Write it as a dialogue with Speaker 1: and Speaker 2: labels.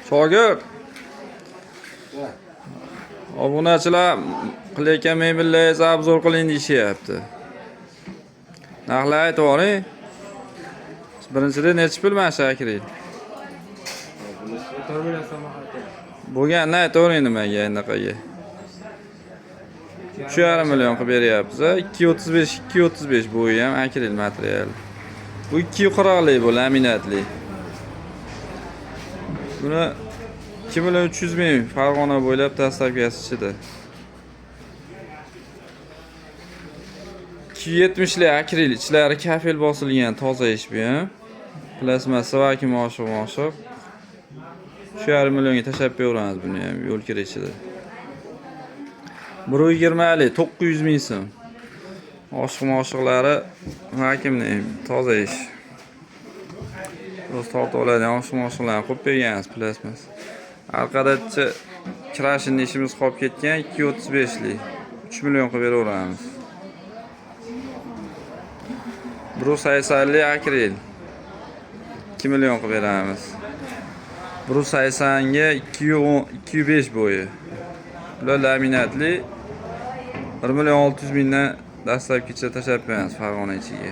Speaker 1: Shogird. Obunachilar qilayotgan mebellarga обзор qiling deyishyapti. Narxlar aytib yuboring. Birinchida nechi pul mana shu akril?
Speaker 2: Bunisi 4 million so'm aytyapti.
Speaker 1: Bo'lganini aytavering nimaga anaqaga. 3,5 million qilib beryapmiz. 2,35 2,35 bo'yi ham akril material. Bu 240 lik, bu laminatli. Buni 2 million 300 ming, Farg'ona bo'ylab доставка si ichida. 270 lik akril, ichlari kafel bosilgan, toza ish bu ham. Plastmassa vakuum oshiq moshiq. 3,5 millionga tashlab beramiz buni ham, yo'l kira ichida. 1,20 lik 900 ming so'm. Oshiq moshiqlari vakuumli, toza ish. O'zi tortib oladigan oshiq moshiqlarni qo'yib berganmiz, plastmas. Orqadachi крашеный ishimiz qolib ketgan, 2,35 lik. 3 million qilib beraveramiz. 180 lik akril 2 million qilib beramiz. 180 ga 210 205 bo'yi. Bular laminatli, 1 million 600 mingdan dastlabkicha tashlab beramiz Farg'ona ichiga.